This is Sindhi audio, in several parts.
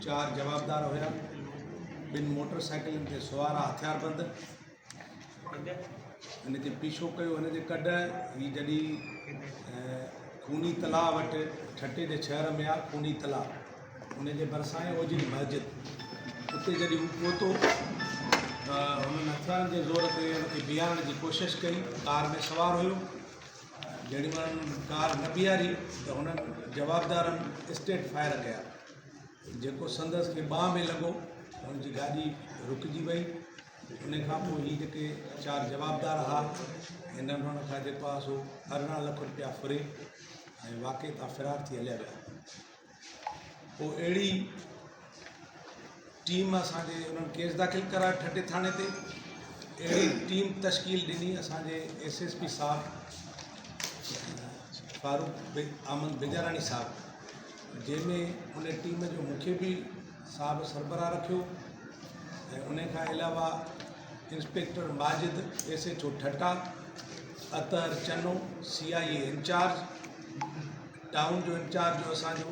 چار جوابدار هيا، ٻن موٽر سائيڪلن تي سوار هٿياربند هن جي پيڇو ڪيو، هن جي ڪڍ هي جڏهن خوني تلاء وٽ ٺٽي جي شهر ۾ آ خوني تلاء ان جي ڀرسان آهي اوجهڙي مسجد اتي جڏهن هو پهتو ته هنن هٿيارن جي زور تي هن کي بيهارڻ جي ڪوشش ڪئي، ڪار ۾ سوار هيو، جيڏي مهل هنن ڪار نه بيهاري ته هنن جوابدارن اسٽيٽ فائر ڪيا، جيڪو سندس کي ٻانهن ۾ لڳو، هن جي گاڏي رڪجي وئي، ان کان پوء هي جيڪي چار جوابدار ها هنن هن کان جيڪو آهي سو 18 لک روپيا ڦري ۽ واقعي تان فرار ٿي هليا ويا. پوء اهڙي ٽيم اسانجي انهن ڪيس داخل ڪرايو ٺٽي ٿاڻي تي اهڙي ٽيم تشڪيل ڏني اسانجي ايس ايس پي صاحب فاروق احمد بجاراڻي صاحب جنهن ۾ ان ٽيم جو مونکي به صاحب سربراهه رکيو ۽ ان کان علاوه inspector Majid S H O Thatta, Athar Channo C I A incharge, town جو انچارج هو اسان جو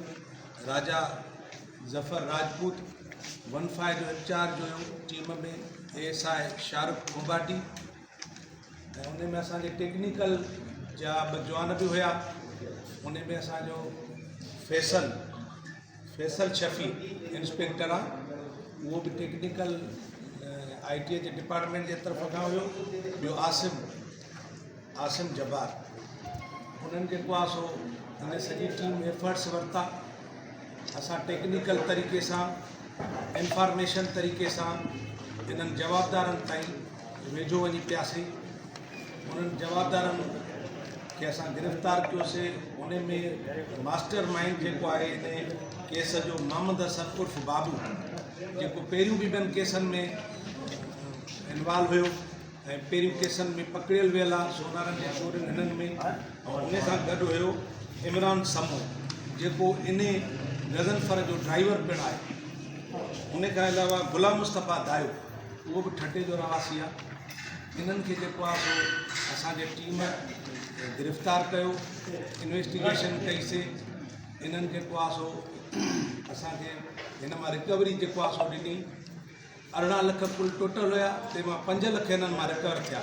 راجا ظفر راجپوت، ون فائيو جو انچارج هيو team ۾ A S I Shahrukh Kumbhati ۽ ان ۾ اسان جي ٽيڪنيڪل جا ٻه جوان به هيا ان ۾ اسان جو فيصل فيصل شفيع انسپيڪٽر آ اهو به ٽيڪنيڪل I ٽي جي ڊپارٽمينٽ جي طرف کان هيو ٻيو عاصم عاصم جبار انهن جيڪو آ سو ان سڄي ٽيم ايفرٽس ورتا اسان ٽيڪنيڪل طريقي سان انفارميشن طريقي سان انهن جوابدارن تائين ويجهو وڃي پياسي انهن جوابدارن کي اسان گرفتار ڪيوسي ان ۾ ماسٽر مائنڊ جيڪو آهي ان ڪيس جو محمد حسن عرف بابو جيڪو پهريون به ٻين ڪيسن ۾ انوالو هيو ۽ پهريون ڪيسن ۾ پڪڙيل ويل آ سونارن جي چورين هنن ۾ ۽ ان سان گڏ هيو عمران سمو جيڪو انهي غضنفر جو ڊرائيور پڻ آهي ان کان علاوه غلام مصطفيٰ دايو اهو به ٺٽي جو رهواسي آ انهن کي جيڪو آ سو اسان جي ٽيم گرفتار ڪيو انويسٽيگيشن ڪئي سي انهن جيڪو آ سو اسان کي هن مان رڪوري جيڪو آ سو ڏني 18 لک ڪل ٽوٽل هيا تنهن مان 5 لک هنن مان رڪور ٿيا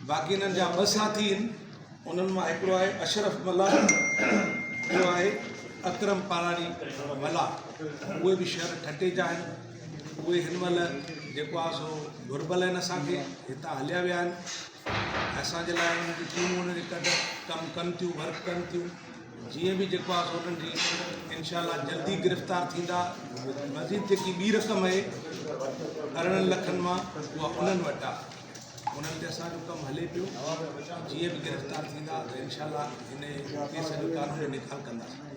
باقي هنن جا ٻه ساٿي آهن انهن مان هڪڙو آهي اشرف ملاح ٻيو آهي اڪرم پاراڻي ملاح اهي به شهر ٺٽي جا آهن اهي هن مهل جيڪو آهي سو گهربل آهن اسانکي هتان هليا ويا آهن اسانجي لاء انهن جون ٽيمون انهن جي ڪڍ ڪم ڪن ٿيون ورڪ ڪن ٿيون جيئن به جيڪو آهي سو انهن جي انشاء الله جلدي گرفتار ٿيندا مزيد جيڪي ٻي رقم آهي 18 لکن مان اها انهن وٽ آهي انهن تي اسان جو ڪم هلي پيو جيئن به گرفتار ٿيندا ته انشاء الله ان ڪيس جو قانوني نڪال ڪنداسين.